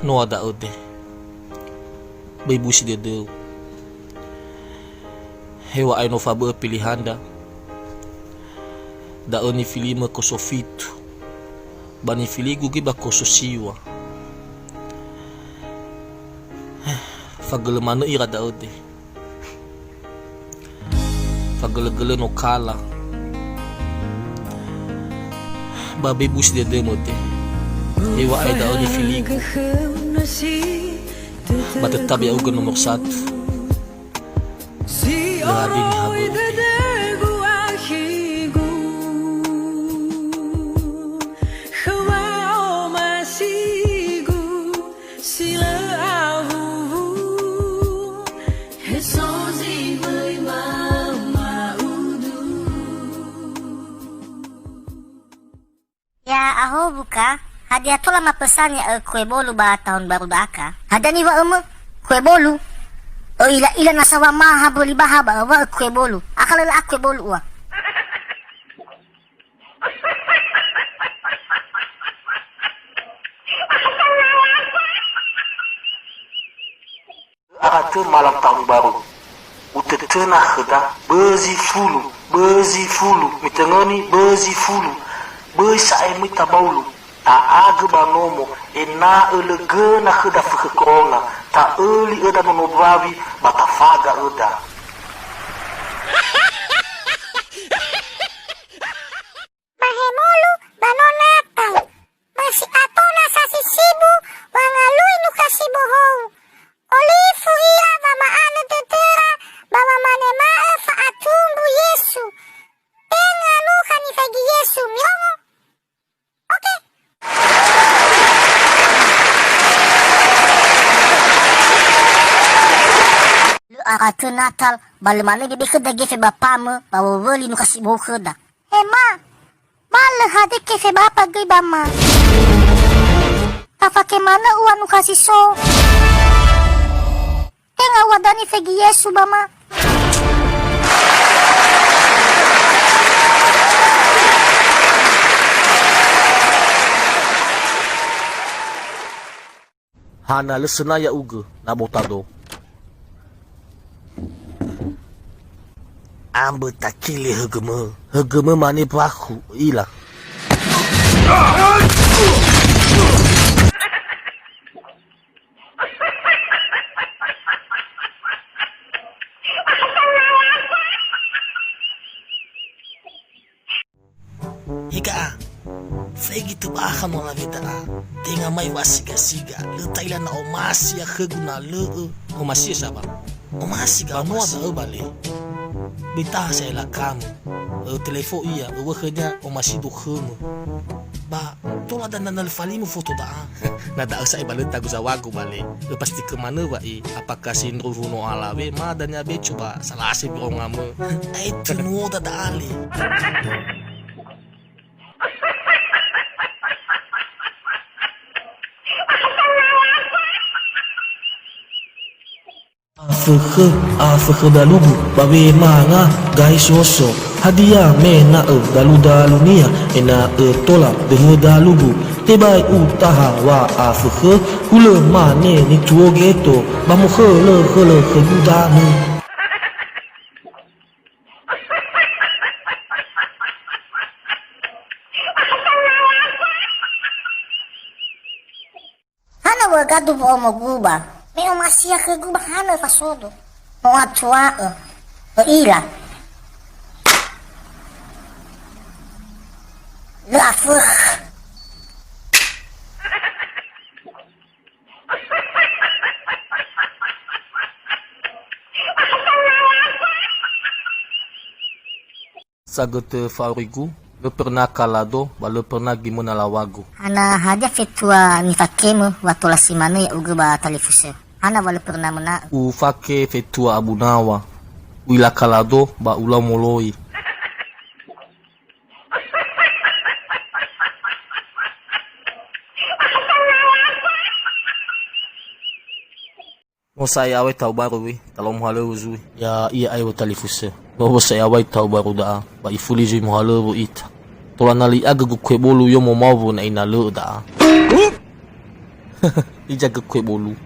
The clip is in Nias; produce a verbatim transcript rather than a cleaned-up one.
Noa da'ö de. Böi busi dödöu. Heŵa'ae no fabö'ö pilihanda. Da'ö nifilimö koso fitu. Ba nifiligu göi ba koso siŵa. Fagölö manö ira da'ö de. Fagölö-gölö no kala. Ba böi busi dödömö de. Heŵa'ae da'ö nifiligu. Ba tetap ya'ugö nomor satu. Lö hadia niha bö'ö de. Si lö awuwu, he so zi möi mama'udu. Ya aho buka, hadia tola mapösani ya'ö kue bolu ba tahun baru da'aka? Hadia niŵa'ömö? Kue bolu? Ö'ila-ila nasa wamaha böli baha ba öŵa'ö kue bolu. Akha lö la'a kue bolu ua. Ara tö malam tahun baru. Utötöna khöda, bözi fulu, bözi fulu, mitöngöni bözi fulu, böi sa'ae möi tabaulu, ta'agö ba nomo, ena'ö lö göna khöda fökhö corona, ta'öli öda nono mbawi, ba tafaga öda. Ba hemolu ba no Natal, ba si ato nasa si sibu wangalui nukha si bohou. Olifu ia wama'anö dödöra ba wamane ma'ö fa'atumbu Yesu. Tenga nukha nifaigi Yesu, mirongo? Oke. Lö ara tö Natal, ba lö manö bebe khöda gefe bapamö ba wowöli nukha si bohou khöda. He ma, ma lö hadia kefe bapa göi ba ma. Tafake manö ua nukha si so. Tenga ua dania faigi Yesu ba ma. Hana lö söna ya'ugö, na botado. Ambö takili högömö, högömö mane bakhu, ila. Hega'a, faigi tö bakha no alawe da'a, tenga mai wa'asigasiga, lö ta'ila na omasi akhögu na lö'ö. Omasi sa ba? Omasi ga ba noa omasi. Da'ö bale. Böi taha sa'ae lakamö. Ö, telefo ia, öwö khönia omasi dokhömö. Ba tola dania na lö falimö foto da'a. Na da'ö sa'ae ba lö tagu zawagu bale. Ö, pasti kö manö wa'i, apakah sindruhu no alawe, ma dania becu ba salase borongamö. Aetu nuoda da'ale. Afökhö, afökhö dalugu, ba wemanga gai soso. Hadia mena'ö daludalunia, ena'ö tola döhö dalugu. Tebai utaha wa'afökhö, hulö mane nituo geto, ba mokhölö-khölö khögu danö. Hana wögadu wo'omogu ba, me omasi'ö khögu ba hana fasodo. Mo'atua'ö, ö'ila. Lö afökhö. Sagötö fa'aurigu, lö pernah kalado, ba lö pernah gimöna lawagu. Hana hadia fetua nifakemö wa tola si manö ya'ugö ba talifusö? Hana wa lö pernah möna'ö? Ufake fetua abunawa, u'ila kalado, ba ulau moloi. No sa'ae awai tahun baru wi, talao mohalöŵö zui. Ya'ia aeŵö talifusö. No sa'ae awai tahun baru da'a, ba ifuli zui mohalöŵö ita. Tola na lö i'agö gu kue bolu yomo mawö na inalö'ö da'a. Hiza göku ebolu.